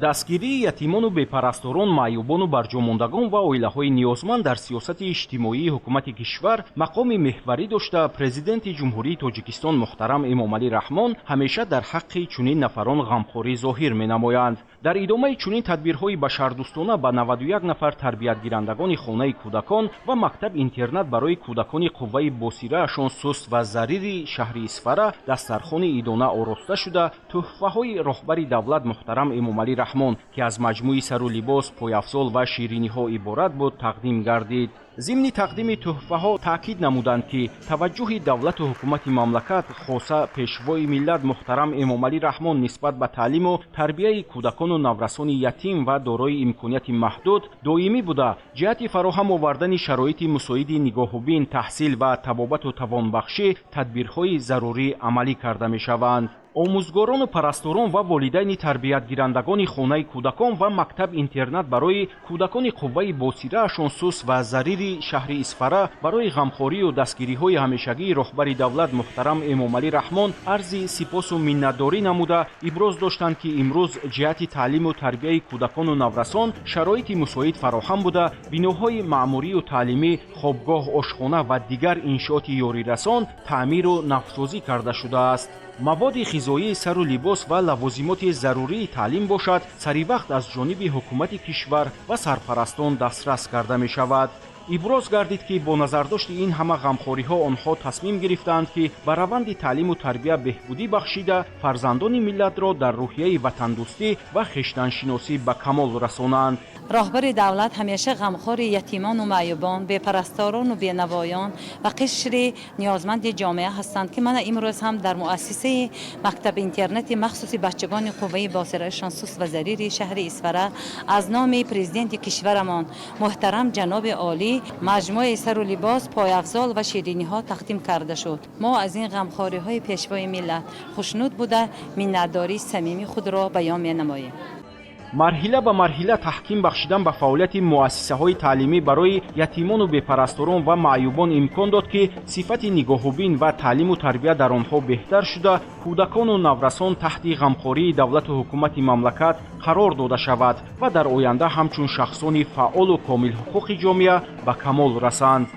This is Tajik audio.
Дастгирии ятимону бепарасторон, маъюбону барҷомондагон ва оилаҳои ниёзманд дар сиёсати иҷтимоии ҳукумати кишвар мақоми меҳварӣ дошта, Президенти Ҷумҳурии Тоҷикистон муҳтарам Эмомалӣ Раҳмон ҳамеша дар ҳаққи чунин нафарон ғамхорӣ зоҳир менамоянд. Дар идомаи чунин тадбирҳои башардӯстона ба 91 нафар тарбиятгирандагони хонаи кӯдакон ва мактаб-интернат барои кӯдакони қувваи босираашон суст ва зарири шаҳри Исфара дастархони идона ороста шуда, тӯҳфаҳои роҳбари давлат муҳтарам Эмомалӣ Раҳмон, ки аз маҷмӯи сару либос, пойафзол ва шириниҳо иборат буд, тақдим гардид. Зимни тақдими тӯҳфаҳо таъкид намуданд, ки таваҷҷӯҳи давлату ҳукумати мамлакат, хоса Пешвои миллат муҳтарам Эмомалӣ Раҳмон нисбат ба таълиму тарбияи кӯдакону наврасони ятим ва дорои имконияти маҳдуд доимӣ буда, ҷиҳати фароҳам овардани шароити мусоиди нигоҳубин, таҳсил ва табобату тавонбахшӣ тадбирҳои зарурӣ амалӣ карда мешаванд. Омӯзгорону парасторон ва волидайни тарбиятгирандагони хонаи кӯдакон ва мактаб-интернат барои кӯдакони қувваи босираашон суст ва зарири шаҳри Исфара барои ғамхорию дастгириҳои ҳамешагии роҳбари давлат муҳтарам Эмомалӣ Раҳмон арзи сипосу миннатдорӣ намуда, иброз доштанд, ки имрӯз ҷиҳати таълиму тарбияи кӯдакону наврасон шароити мусоид фароҳам буда, биноҳои маъмурию таълимӣ, хобгоҳ, ошхона ва дигар иншооти ёрирасон таъмиру навсозӣ карда шудааст. Маводи ғизоии сару либос ва лавозимоти зарурии таълим бошад, саривақт аз ҷониби ҳукумати кишвар ва сарпарастон дастрас карда мешавад. Иброз гардид, ки бо назардошти ин ҳама ғамхориҳо онҳо тасмим гирифтаанд, ки ба раванди таълиму тарбия беҳбудӣ бахшида, фарзандони миллатро дар рӯҳияи ватандӯстӣ ва хештаншиносӣ ба камол расонанд. Роҳбари давлат ҳамеша ғамхори ятимону маъюбон, бепарасторону бенавоён ва қишри ниёзманди ҷомеа ҳастанд, ки мана имрӯз ҳам дар муассисаи мактаби-интернати махсуси бачагони қувваи босираашон суст ва зарири шаҳри Исфара аз номи президенти кишварамон муҳтарам ҷаноби олӣ маҷмӯаи сару либос, пойафзол ва шириниҳо тақдим карда шуд. Мо аз ин ғамхориҳои Пешвои миллат хушнуд буда, миннатдории самимии худро баён менамоем. Марҳила ба марҳила таҳким бахшидан ба фаъолияти муассисаҳои таълимӣ барои ятимону бепарасторон ва маъюбон имкон дод, ки сифати нигоҳубин ва таълиму тарбия дар онҳо беҳтар шуда, кӯдакону наврасон таҳти ғамхории давлату ҳукумати мамлакат қарор дода шавад ва дар оянда ҳамчун шахсони фаъолу комилҳуқуқи ҷомеа ба камол расанд.